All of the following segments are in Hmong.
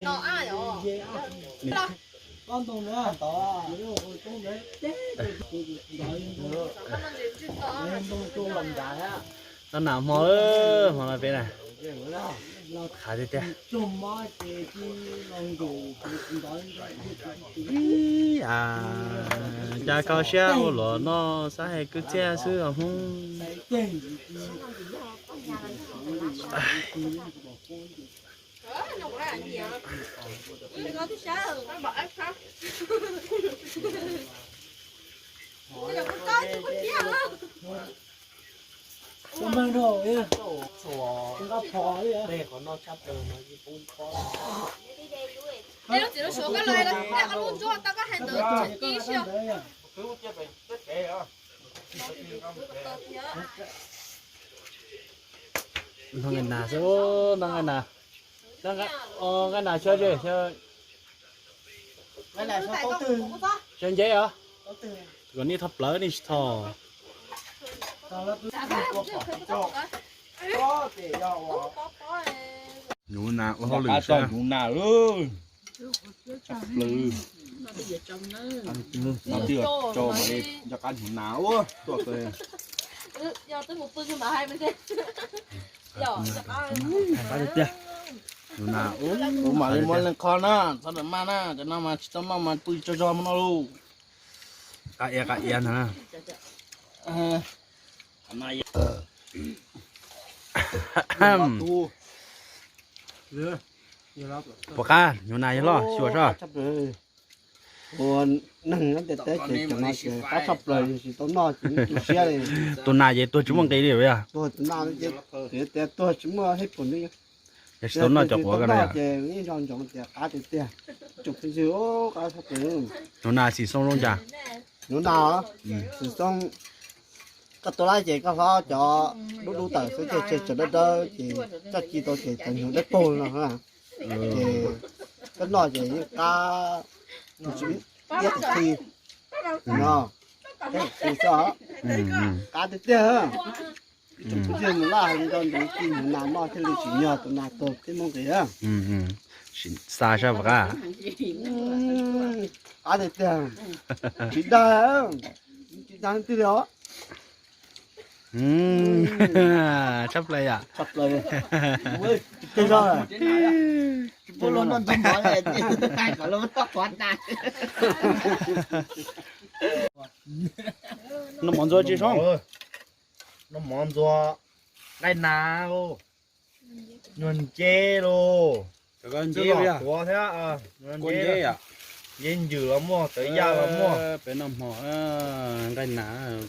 Noj nas hmo, hmo no peb na. Qhav tiag tiag. Cas kho siab ua luaj no, xav hais kwv txhiaj xwb os Hmoob. Nqa nas xwb, nqa nas xyov, xyov nceb os. Kom nej thov plawv nej tsis thov. Nyuv nas ua hauj lwm saib. Nyuv nas, tso mas li nco qab nyuv nas ua tuaj. Nyuv nas, kuv mam li muab leej qho na, txhob rawm maj na, cov no mas tsis tau noj mas pw tsaug zog hmo no lauj. Qab iab qab iab ntag. Puas qab, nyuv nas yog loj xyuas soj. Ua neeg nyob ntiaj teb ces cov no ces qab tshaj plaws, tsis tau noj ces tu siab li. Tus nas ces tuag tsis muaj nqis li yog. Tuag tus nas ces tias tuag tsis muaj hej pum li. Yog tsis tau noj cov quav ko na yog. Ces ib zog ntsoov tias qab tiag tiag. Tsoom phooj ywg, qab tshaj plaws. Nyuv nas xim xoo zoo cas? Nyuv nas, xim xoo, koj tua lawm ces koj hlob cov dub dub tawm xwb, ces tseg cov dawb dawb ces coj ci tau ces cov nyuag dawb paug no. Ces koj noj ces yeej qab, iab qab qhi no, qab tiag tiag. Tsoom phooj ywg mus laj heev rau ntawd, ci nyuv nas noj thiaj li tsim nyog tus nas tuag thiab muaj nqis. Xa saib puas qab. Qab tiag tiag, tsis dag, tsis dag leej twg li os. Tshaj plaws yom. Tshaj plaws. Noj mov ntxuag tsis zoo. Noj mov ntxuag, nqaij nas, nyuag nceb lauj, nceb los tuav thiab, nceb ncws los muaj, tawv yaj los muaj. Peb noj hmo, nqaij nas,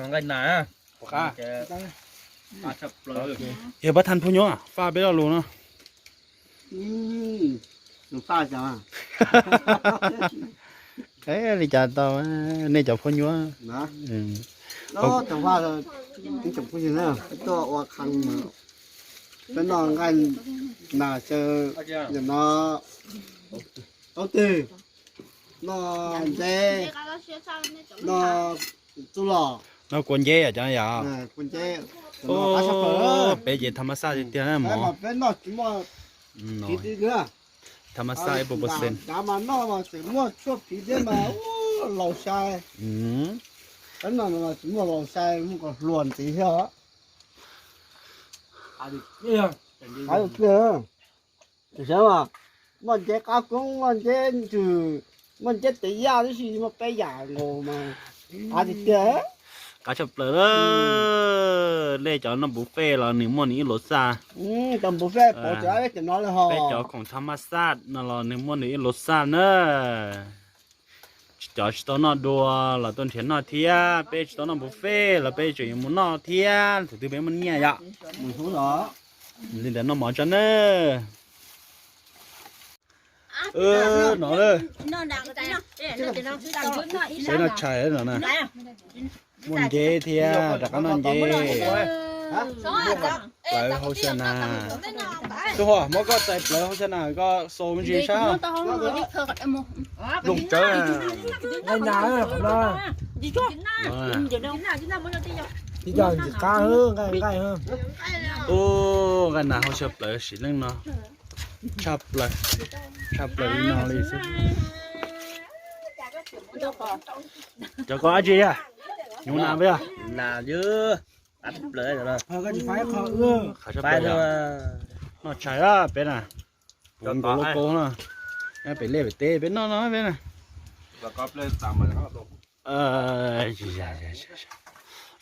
nqaij nas. Yog pab thaj phub nyuab faj peb lo lus no. Li cas tau, nej cov phub nyuab. Peb noj nqaij nas xyaw, no, taub twg, noj nceb, noj txuj lom, noj kua nceb yom, cov no yom. Peb ces tham mas xaj tiag tiag na mov. Tham mas xaj ib puas percent. Dav mas noj mas tseem muaj tshuaj phiv thiab mas laus sai. Peb noj mas tseem muaj laus sai, muaj kom hluas ntxiv thiab. Saib mas, muaj nceb qab koob, muaj nceb ntsws, muaj nceb tawv yaj, tab sis muaj peb yam nkaus mas qab tiag tiag. Qab tshaj plaws na. Nej cov noj buffet los nws muaj nws ib lub xaj. Cov buffet pov cov no li ho. Peb cov khoom tham mas xaj no los nws muaj nws ib lub xaj na. Cov tsis tau noj dua los tuaj nrhiav noj thiab, peb tsis tau noj buffet los peb tseem yuav mus noj thiab, thaum twg peb muaj nyiaj yom. Li ntawd noj mov tso nawb. No, peb noj tshais no na. Muaj nceb thiab, rov qab noj nceb. Plawv hauv xya na. Tub Huam, muab koj txais plawv hauv xya na, koj xaus me ntsis saib. Nqaij nas, nqaij nas hauv xya plawv sim leej no. Tshaj plaws, tshaj plaws li no li xwb. Cov koj dab tsi thiab? Nyuj nas peb, nas, qab plaws. Noj tshais peb na, puv nkaus lauj kaub no, pem liaj pem teb peb noj no peb na.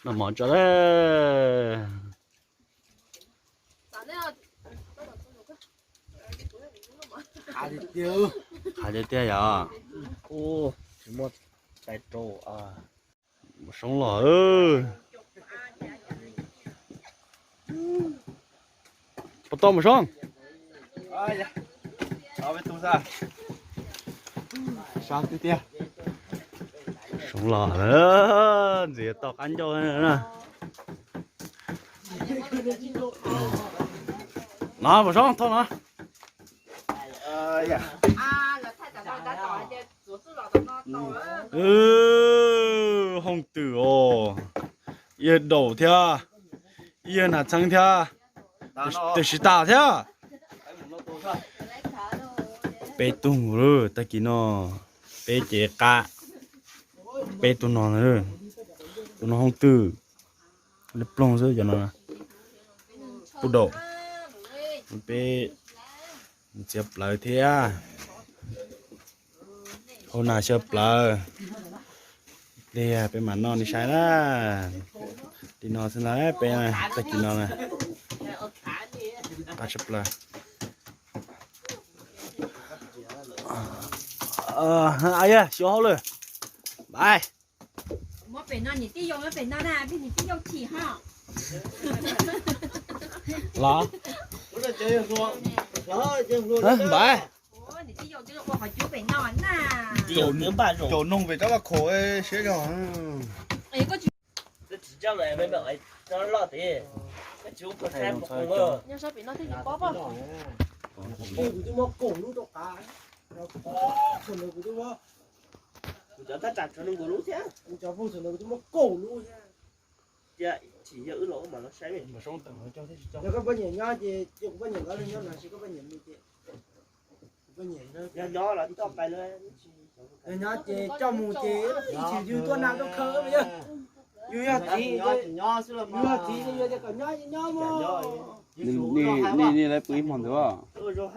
Noj mov tso lawm. Qab tiag tiag yom. Mus soob los. Puas tau mus soob? Sab tiag tiag. Soob los, ntxiv tau qab ncauj na. No mus soob thauj no. Hooj twm os, yawg daum thiab, yawg nam txheeb thiab, tus siv tas thiab. Peb tug, tag kis no peb cev qab, peb tug no, tus no hooj twm, li ploog xwb cov no. Puj daum, peb txiav plawv thiab, hau nas xyaw plawv. Ib pliag peb mam noj nej saib na. Li no xwb na peb tag kis no na. Qab tshaj plaws. Xyov hauj lwm. Npaiv. Los. Npaiv. Caum noog pem rab vaj khaum siab zog. Kuv twb muab kaum lub rau qab, txhua ntawd kuv twb muab, kuv cov thaj tsam tso nkaus lub thiab, kuv cov fooj txhua ntawd kuv twb muab kaum lub thiab. Cia chim yog wb los mas los saib. Yog koj poj niam nyob ces cia kuv poj niam nkawd nyob no, sis koj poj niam mus ces kuv poj niam, yog nyob los coj pais, yog nyob ces coj mus ces ib chim yus tuaj naj tuaj khaws mas yog, yus yog txiv, yus yog txiv ces yus tias kom nyob nyob mog. Nej lawv pw ib hmo ntawd.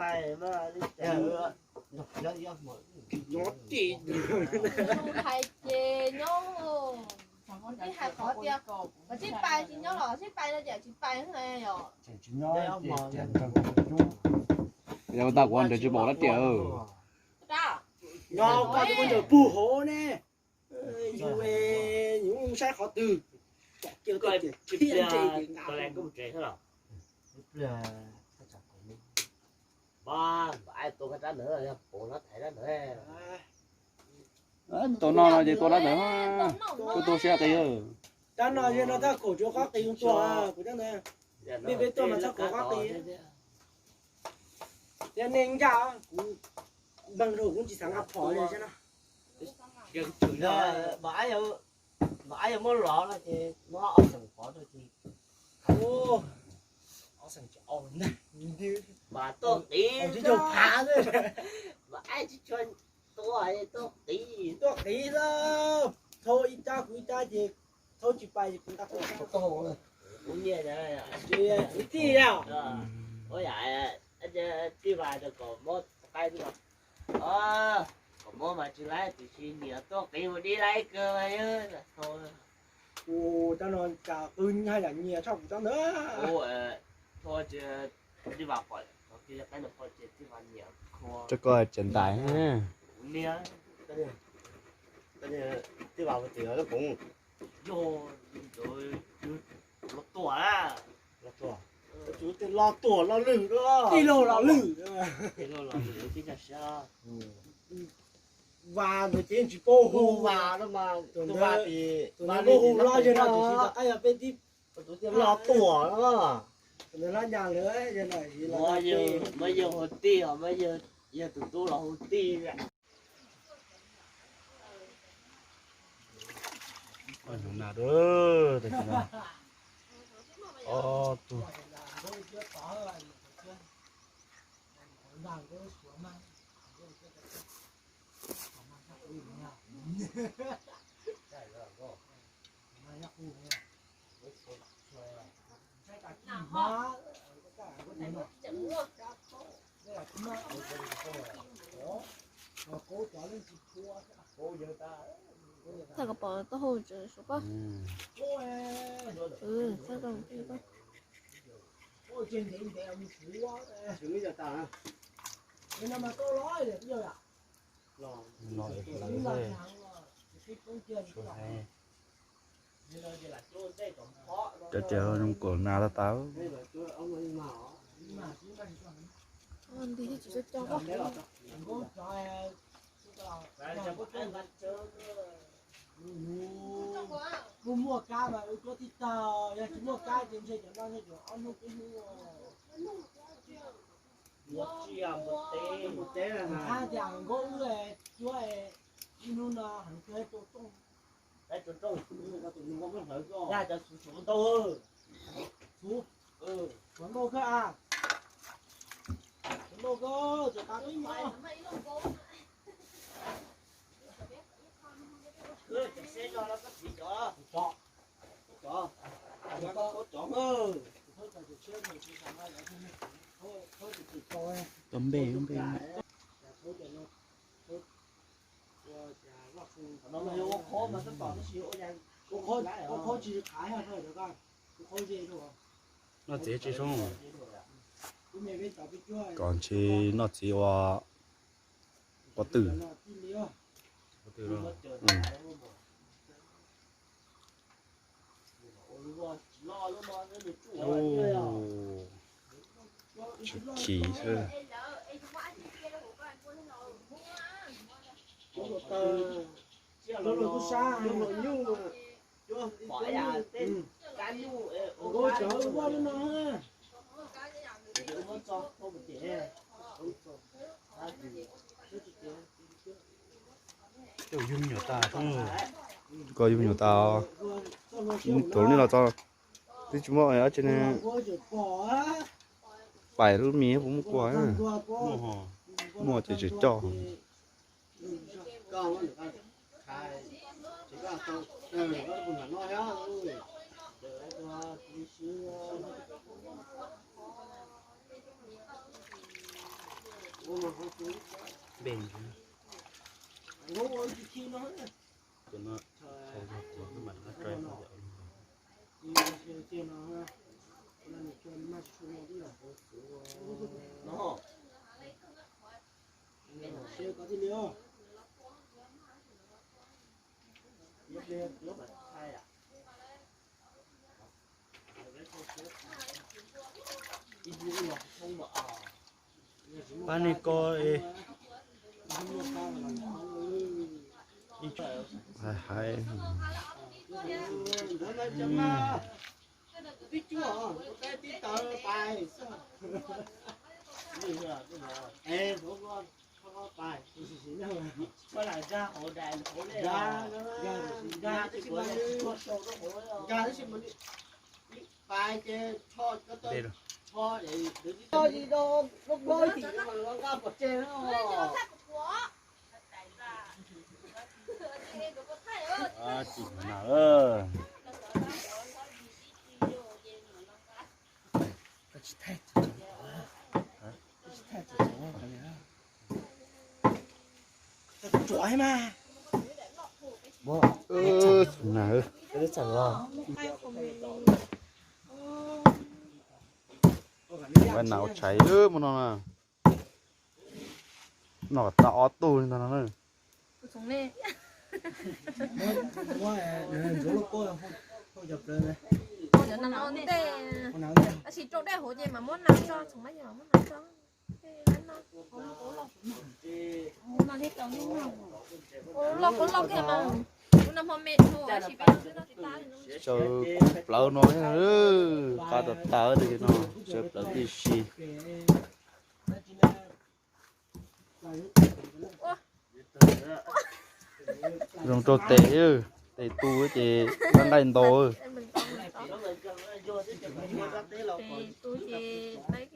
Hais ces nyob, tib hais qhov tias kom sib pais tsis nyob los sib pais no ces tsis pais. Yog ua tau kuv ntawd tsis pom dab tias. Nyob koj tus muaj ncaws pug hauv ne, yus, yus saib qhov twg, pom kiag tias thiab ntsej ces nqa. Tau no no ces tua dab ntawd, tua tua siab qis. Dab no yog no thaj kaum tsuas qab qis tua, kuv cab ntawd, nej peb tuaj mas txhob kaum qab qis. Yog nej ncaj, kuv npaj rau kuv tsis xav nqa phom li thiab no. Mas yog muab lov no ces muab ob xeem pov rau ces. Ob xeem tsis au ntag. Mas tuaj qis, tsis tau phav xwb. Mas tsis tshua tua, tuaj qis, tuaj qis xwb. Thauj ib rab kuv ib rab ces thauj tsis pais ces kuv nqa kuv nyiaj. Kuv tij, ua yam tij Vas rau kom mob qaib, kom mob mas tsis laib tiam sis nyiam tuaj qis mus dib laib kawg. Ua cov no cas qw haj yam nyias tshaj kuv cov ntawd. Tij Vas pom, tij Vas nyiam. Rau koj tseem ntais. Niag, tij Vas ua tim lub koov. Yog, los tuam na. Los tuam, los tuam los lwm, tij laug los lwm. Tij laug los lwm, tij laug siab. Vas ntawd ces tsis paub hu Vas no mas, tus Vas, tus Vas hu los yog no tiam sis tom qab yog peb tib los tuam no. Tus ntawd hlob nyas lawm, yog no, mas yog hu tij os, mas yog tus tub los hu tij. Ob tug. Tau kom pom taub hau tseem suav koj. Txhob tau. Cov ces zoo kaum nas tau tau. Muaj muaj kab mas wb cuab tib tag, yog tsis muaj kab ces ntshe cov no ntshe cov ob hnub peb hnub. Hab tias nkauj wb cuab ib hnub no heev kawg rau rooj. Yog cov xov ntau, xov ntau kawg a, xov ntau kawg cov tas peb nyob. Tau npe npe. Noj txiv tsis zoo, kom ntshe noj txiv ua pob tw. Tsis khiv xwb. Koj yug me nyuam tas, rau nej los txog twb tsis muaj dab tsi ne. Pais lub mis puas muaj kua? Muaj ces tsis coj. Pab nej ko. Hais hais. Ua nas ua tshais mus no na. Noj tau ob tug li ntag no na. Tab sis rau dej hauv ces mas muab nas tso, txhoov mab yog muab nas tso. Los qhuav loj kiag mas, kuv noj hmo me dhau tab sis peb noj twb noj tsis tas li no. Sawv plawv no, qab tas tas li no, sawv plawv tib si. Zoo rau tes, tes tu ces nqaij nqaij ntau. Tes tu ces nqaij